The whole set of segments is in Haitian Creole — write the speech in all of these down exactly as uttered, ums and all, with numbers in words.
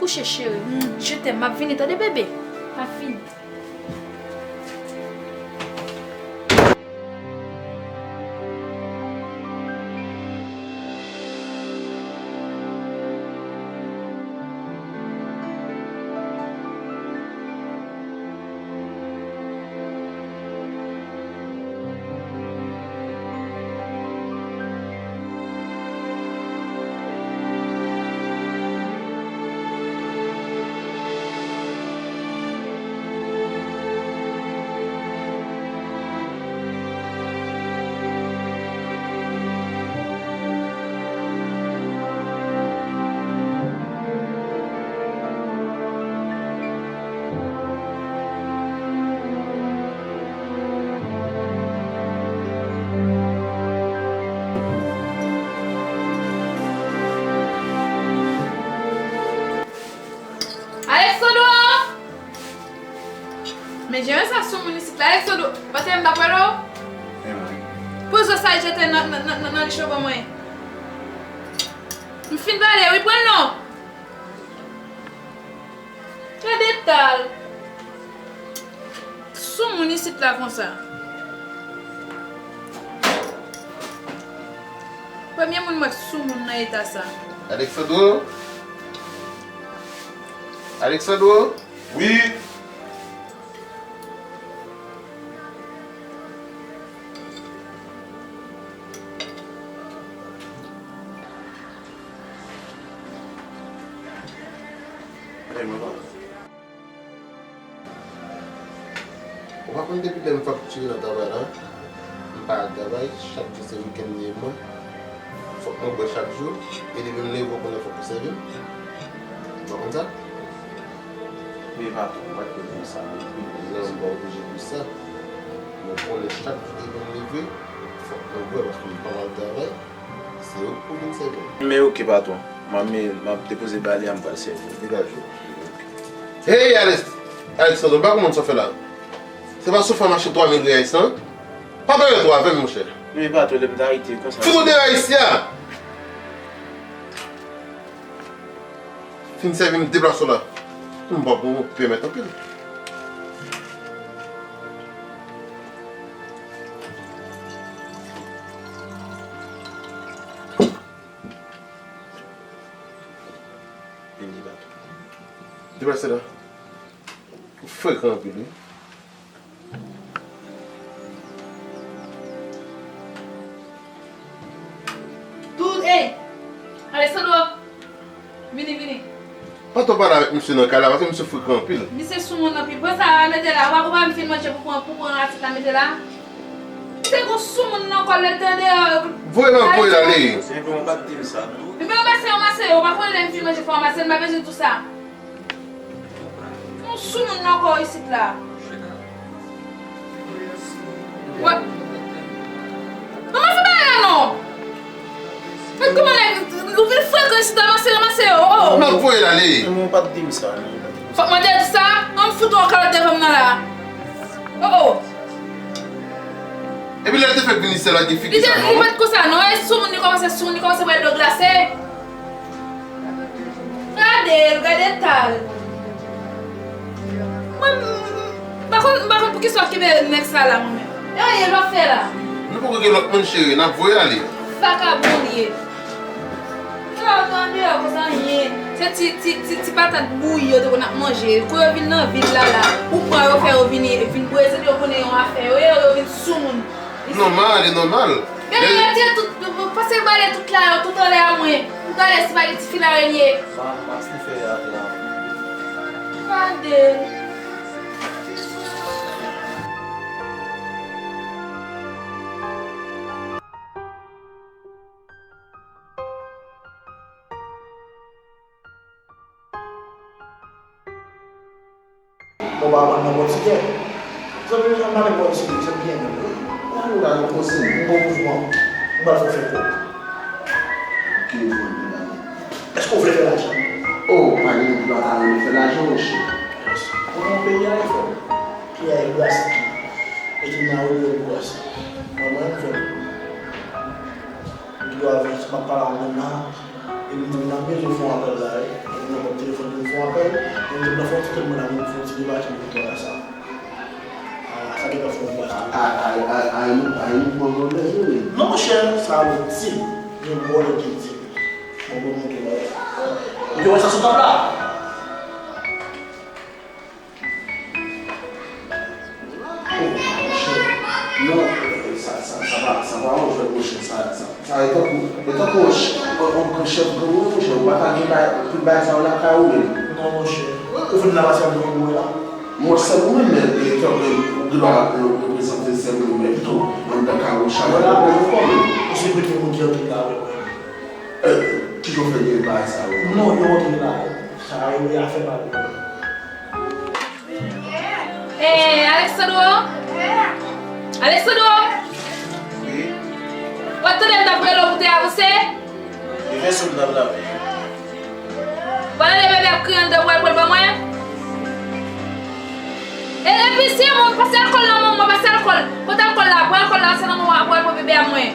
Kouche, cheri. Mm, je t'aime. M ap vini, tande, bebe. M ap vini. Alexandro! Men jan sa sou moun isit la, Alexandro, ou pa te m pa pale w? Poze sa jete nan, nan, nan, nan, nan li cho ban mwen. M fin pale, wi, pran l non. Gade tal. Sou moun isit la konsa. Premye moun m wè k sou moun nan eta sa. Alexandro? Alexandro? Wi. Hey, manman. Ou pa konn depi lè m faktire nan travay la, m pa al travay, chak jou se wikenn li ye mwen. Fòk mwen bwè chak jou, e depi m leve ou konnen fòk ou sèvi m. Ou pa konn sa? Men patwon, ou pa t konn di m sa non plis. Non, m pa oblije di w sa. Men ou konnen chak jou depi m leve, fòk mwen bwè paske m pa al travay. Se ou k pou vin sèvi m. Men oke, patwon. M ap, m ap depoze bagay la, m pral sèvi w. Degaje w. Hey, Alex-, Alexandre, m pa konprann sa w fè la. Se pa sofa mache twa mil reyais lan? Pa pale twò avè m, monchè. Men patwon, lè m t arete konsa. Fout ou dèyè isi a! Fin sèvi m, deplase w la. M pa pou pèmèt anpil. Vini, patwon. Deplase la. Ou frekan anpil, wi. Tout, ey! Alexandro! Vini, vini. Pa twò pale avèk misye nan kay la, paske misye frekan anpil. Misye sou moun anpil. Pran sa a, mete la. Ou pa, ou pa vin fin manje pou pran, pou pran asyèt la, mete la. Misye gon sou moun nan kò l, lè l te andeyò. Voye l, voye l ale. Senpleman pa t di m sa. Epi ranmase, ranmase yo. Ou pa konnen lè m fin manje, fò ranmase l, m pa bezwen tou sa. Yon sou moun nan kò isit la. Wè. Manman, fè bagay la non. Men kòman nèg, ou vin frekan isit la, ranmase, ranmase yo, oh. M ap voye l ale. Men ou pa t di m sa non. Fòk mwen te di sa? An m fout ou yon kalòt devan m nan la. Oh, oh. Epi lè l te fèk vin isit la, gen figi sa non. Li te, li pa t konsa non, e sou moun, li kòmanse sou moun, li kòmanse bwè dlo glase. Gade l, gade eta l. Mwen, m pa konn, m pa konn poukisa w kenbe nèg sa la, mwen menm. E anyen l ap fè la. Nou poko gen lòt moun, cheri, n ap voye l ale. Vakabon li ye. Sa w tande yo konsa anyen. Se ti, ti, ti, ti patat bouyi yo te konn ap manje. Kou yo vin nan vil la la, ou pran yo, fè yo vini, vin brezil, yo konnen yon afè yo ye, yo vin sou moun. Nòmal, e nòmal. Gade, gade tout, pase bale tout la yo, tout anlè a mwen. Pou gade si pa gen ti fil arenye. Sa, mas li fè atè a. Gade. Bon, pa pran nan pòtikè. Zanmi m, ann ale bò isit, se byen menm, wi. Ann ale la, nou koze, nou bon mouvman. Nou pral fè fè kòb. Ki mouvman nou pral fè? Èske w vle fè lajan? Oh, pa gen moun ki pa ta renmen fè lajan, monchè. Konnen yon peyi a ye, frè m. Peyi a ye brase tou. Epi nan yo yo brase. Mwen, mwen, frè m. Ou dwe avè, si m ap pale a ou menm la. E mwen menm, m ap bezwen fè yon apèl la, wi. Mwen nan pòt telefòn pou m fè yon apèl. Mwen menm, nan fè yon ti telefòn la, mwen fè yon ti debatman pou twa la sa. Ah, sa gentan fè yon baz. Ah, ah, ah, ah, yon, ah, yon mouvman vòlè, wi. Non, monchè, sa yo di. Gen vòlè ki di. Bon, bon, montre la. Ou te wè sa sou tab la? Oh, monchè. Non, sa, sa, sa pa, sa pa yon jwèt, monchè. Sa, sa, sa e tankou, e tankou yon ch-, yon, yon gran chèf gang, wi, monchè. Ou pa ka gen bay, tout bagay sa yo lakay ou menm. Non, monchè. Ou vin la pase ap gen yon la. Mwen, sèl ou menm, men, e tankou ou gen dwa reprezante sèl ou menm tou. Anndan kay ou chak jou ou konn ou fòme. Ou se premye moun ki antre la, wi. Eh, kijan w fè gen bagay sa yo? Non, yo antre la. Sa yo, e afè pa yo. Eh, Alexandro? Alexandro? Wi? W ap tande m t ap rele w pou te avanse? Li fè sou m nan m t ap veye. W al rele bebe ap kriye anndan, w al pran l ban mwen? E, epi si mwen pase alkòl nan men w, mwen pase alkòl. Kote alkòl la? Pran alkòl la, se nan men w, w al pran bebe a mwen.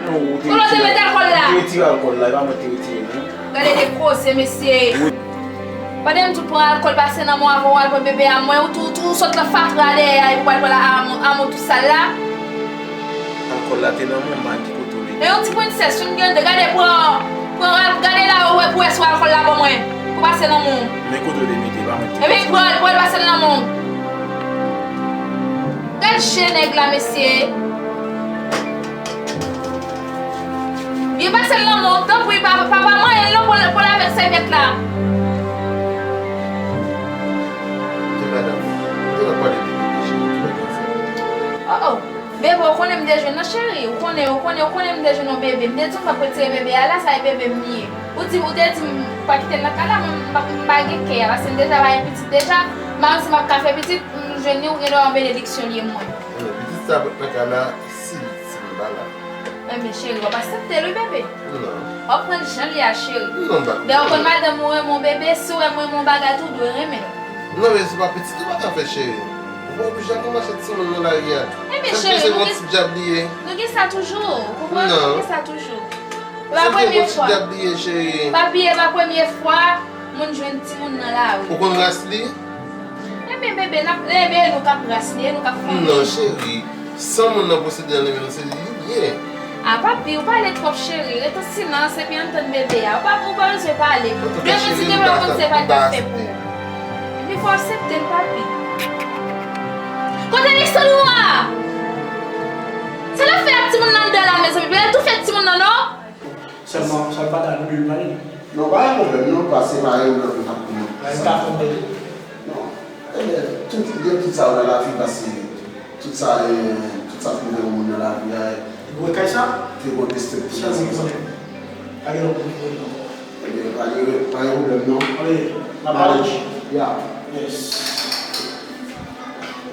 Non, ou te retire, ou te retire alkòl la, e pa mwen ki te retire l, non. Gade de koze, mesye. Pandan m di w pran alkòl, pase nan men w avan w al pran bebe a mwen, ou tou, ou tou sot nan fatra dèyè a, epi w al pran l a, a, a moun tou sal la. Alkòl la te nan men w, m pa konn ki kote w mete l. E yon ti prensès, fin gen de, gade pran, pran, gade la, ou wè, pou wè si w alkòl la ban mwen, pou pase nan men w. Men kote w te mete l, pa mwen ki te mete l. Ebyen, pran l, pran l, pase l nan men w. Gad je nèg la, mesye. Byen pase l nan men w, tanpri, pa, pa, pa manyen l non, pran l, pran l avèk sèvyèt la. Ki madanm? Ou te nan pale de bebe, cheri, ki madanm sa? Oh, oh. Bebe, ou konnen m te jwenn nan, cheri. Ou konnen, ou konnen, ou konnen m te jwenn yon bebe. M te di w m p ap retire bebe a la, sa e bebe m li ye. Ou di, ou te di m pa kite l nan kay la, mwen m pa, m pa gen kè a, paske m deja pa gen pitit deja. M pa konn si m ap ka fè pitit, m jwenn li, ou gen dwa yon benediksyon li ye mwen. Non, pitit sa nan kay la, si, si m pa la. Enben, cheri, w ap aksepte l, wi, bebe. Non. W ap pran l jan l ye a, cheri. Non, m pa konn. Dayè, w konn madanm ou renmen w, bebe, si w renmen yon bagay tou, w dwe renmen l. Non, men se pa pitit ou pa ka fè, cheri. Ou pa oblije al mache ak timoun nan lari a. Enben, cheri, nou gen, nou gen sa toujou, ou konprann? Non. Nou gen sa toujou. E pa premye fwa. Papi, e pa premye fwa moun jwenn timoun nan lari. Ou konn ras li? Enben, bebe, n ap, enben, e nou k ap ras li, e nou k ap fòme. Non, cheri. San moun nan posede nan men nou, se li li ye. A, papi, ou pale twòp, cheri. Rete an silans epi ann tann bebe a. Ou pa, ou pa bezwen pale. Demen si Dye vle, w ap konn se pa l k ap fè pou ou. Epi fò w aksepte l, papi. Kote Alexandro a? Sa l ap fè ak timoun nan anndan la, mezanmi? Byen, l tou fè ak timoun nan, non? Sèlman, sèl bagay nou dwe pale. Non, pa gen pwoblèm, non, pase pa gen pwoblèm, nou t ap kouman. Bagay nou ta fè, non. Enben, tout, gen tout sa yo nan lavi, paske tout sa, eh, tout sa k rive yon moun nan lavi a, eh, ou wè kay sa? Te konteste tout sa. Sèlman konnen. Pa gen lòt moun ki konnen ankò. Enben, pa gen, pa gen pwoblèm, non. Ale, n ap pale. Ya. Yes.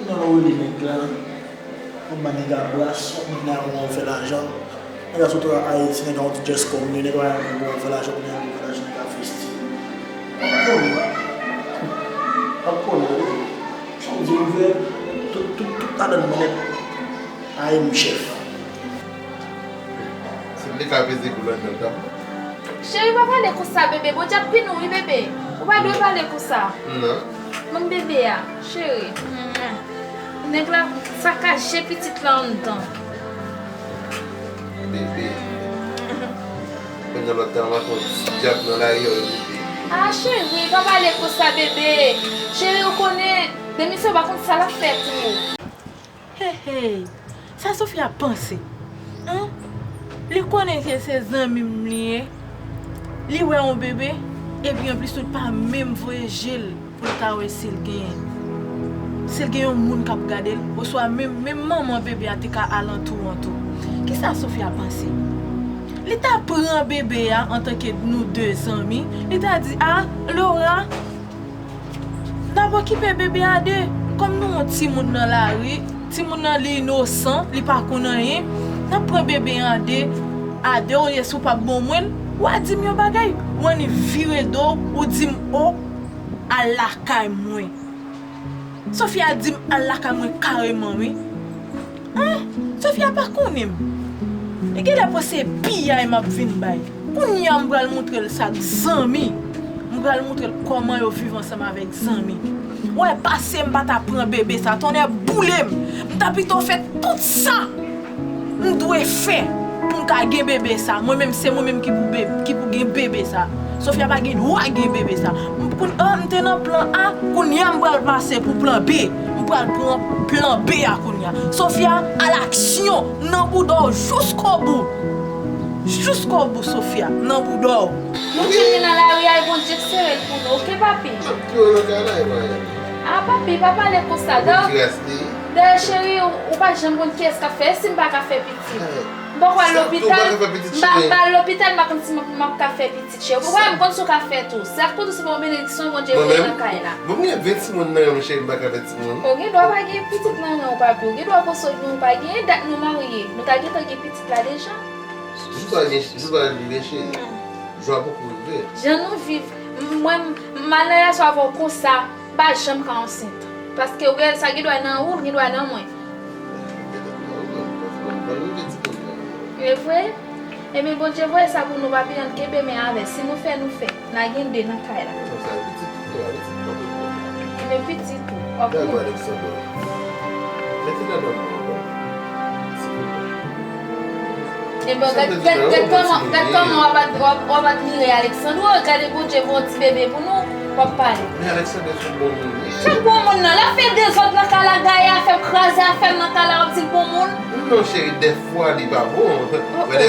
Non, non, wi, nèg la. Yon bann nèg a bras, yon moun nan yon fè lajan. Nèg a sot Ayiti, nèg a yon ti just come, nèg a yon fè lajan, kounye a yon fè lajan, nèg a festi. W ap konnen, w ap konnen, wi. Jan w di m vre, tout, tout, tout ladann mwen nèt. Ay, m chèf. Se li k ap peze kou ladan tab la. Cheri, pa pale konsa, bebe. Bondye ap pini w, wi, bebe. Ou pa dwe pale konsa. Non. Ban m bebe a, cheri. Nèg la sakaje pitit la anndan. Bebe. Kounye a lòt tan, w ap yon ti dyab nan lari a, bebe. Ah, cheri, pa pale konsa, bebe. Cheri, ou konnen, demisyon pa konn sa l ap fè pou ou. Hey, hey, sa Sofia panse? An? Li konnen ke se zanmi m li ye. Li wè yon bebe, epi anplis tou li pa menm voye je l pou l ka wè si l gen, si l gen yon moun k ap gade l, oswa menm, menm manman bebe a te ka alantou an tou. Kisa Sofia panse? Li ta pran bebe a antanke nou de zanmi, li ta di, "A, Laura, n ap okipe bebe a de, kòm nou yon timoun nan lari, timoun nan li inosan, li pa konn anyen, n ap pran bebe a de, a de, olye si w p ap ban mwen l, w a di m yon bagay, w annik vire do w, ou di m, o, al lakay mwen." Sofia di m al lakay mwen kareman, wi. An, Sofia pa konnen m. Li genlè panse piyay m ap vin bay. Kounye a m pral montre l sa k zanmi. M pral montre l kòman yo viv ansanm avèk zanmi. Ou wè, pase m pa ta pran bebe sa, tonnè boule m. M ta pito fè tout sa m dwe fè pou m ka gen bebe sa. Mwen menm, se mwen menm ki pou be-, ki pou gen bebe sa. Sofia pa gen dwa gen bebe sa. M, pou, ah, m te nan plan A, kounye a m pral pase pou plan B. M pral pran plan B a kounye a. Sofia, alaksyon, nan bouda w jiskobou. Jiskobou, Sofia, nan bouda w. Nou fin nan lari a, e Bondye k sere l pou nou, oke, papi? Pi yo nan kay la, e mwen. Ah, papi, pa pale konsa. Dayè, cheri, ou, ou pa janm konn kiyès k ap fè. E si m pa ka fè pitit? M poko al lopital, m pa, m pa al lopital, m pa konn si m, m ap ka fè pitit, cheri. Ou pa wè m konn sa w ka fè tou. Sa k pou di se pa yon benediksyon Bondye voye nan kay la. Mwen menm, mwen menm, vin timoun nan men m, cheri, m pa ka fè timoun. Ou gen dwa pa gen pitit nan men w, papi. Ou gen dwa panse ou pa gen dat nou marye. Nou ta gentan gen pitit la deja. Jou pa gen, jou pa rive, cheri. Jou a poko rive. Jan nou viv, m-, mwen, m-, m al nan relasyon avè w konsa, m pa janm ka ansent. Paske ou gen, sa gen dwa nan ou, l gen dwa nan mwen. E vre? Ebyen, Bondye voye sa pou nou, papi, ann kenbe men avè l. Si nou fè, nou fè. N a gen de nan kay la. Ebyen, pitit ou, w ap gen. Ebyen, gad, gad, gad kòman, gad kòman w ap, w ap, w ap admire Alexandro. Gade Bondye voye yon ti bebe pou nou, w ap pale. Men Alexandro se bon moun, wi. Se bon moun nan. L ap fè dezòd nan kay la, gaye afè m, kraze afè m nan kay la, w ap di l bon moun. Non, cheri, dèfwa li pa bon. Gade,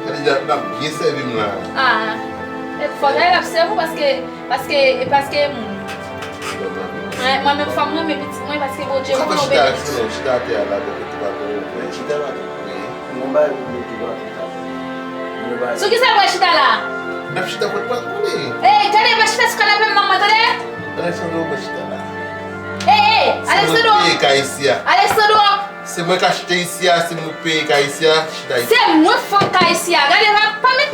gade, l ap byen sèvi m la. Ah, e fò gaye l ap sèvi w paske Paske, e paske moun. Mwen, mwen menm fanm mwen renmen pitit mwen paske Bondye voye yon benediksyon. Chita atè a la, bò kote pa gen yon. Chita la. Wi. Mwen bay ou de tou pa tou ta. Sou ki sa l pral chita la? N ap chita kot pa tou li. Ey, gade, pa chita sou kanapè m, manman, tande? Alexandro, pa chita la. Ey, ey, Alexandro. Se mwen k peye kay isi a. Alexandro. Se mwen k achte isi a, se mwen k peye kay isi a, chita isi. Se mwen k fanm kay isi a. Gade, pa, pa met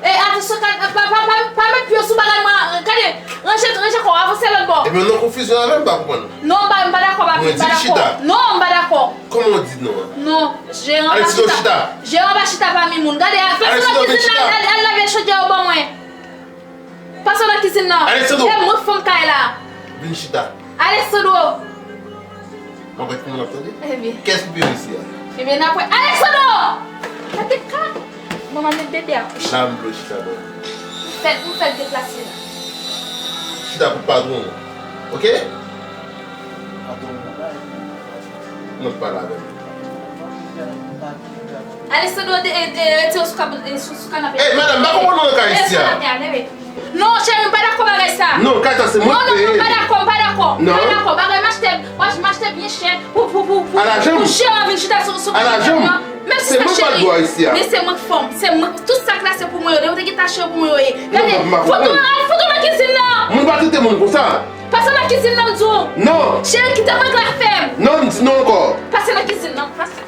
E, atansyon, pa, pa, pa, pa, pa met pye w sou bagay mwen. Gade, ranje, ranje kò w, avanse lòt bò. Ebyen, w nan konfizyon avè m, m pa konprann. Non, m pa, m pa dakò, papi, m pa dakò. Non, m pa dakò. Kòman w di non an? Non, jeran pa chita. Jeran pa chita pami moun. Gade, al, pase nan kizin nan, al, al lave chodyè yo ban mwen. Pase nan kizin nan. E mwen k fanm kay la. Vin chita. Alexandro! M ap ret kouman l ap tande? Ebyen. Kiyès ki pi resi a? Ebyen, n ap wè. Alexandro! Gade ka! Manman met bebe a kouche. La m vle w chita bò. M fè, m fè l deplase la. Chita kot patwon w. Oke? Patwon w pa la. Mwen pale avè l. Alexandro, de, de, retire w sou kab-, e, sou, sou kanapè. Ey, madanm, m pa konprann nou nan kay isi a. Non, cheri, m pa dakò bagay sa. Non, kay sa se mwen ki peye. Non, non, non, m pa dakò, m pa dakò. M pa dakò. Bagay m achte, m achte byen chè pou, pou, pou, pou, pou jeran vin chita sou, sou kanapè nan. Menm si sa cheri. Men se mwen k fanm, se mwen, tout sa k la se pou mwen yo. Depi w te gen ta cheri pou mwen yo ye. Gade, fout ou, fout ou nan kizin nan. Moun pa trete moun konsa. Pase nan kizin nan, m di w. Non. Cheri, kite mwen glafè m. Non, m di non ankò. Pase nan kizin nan, pase.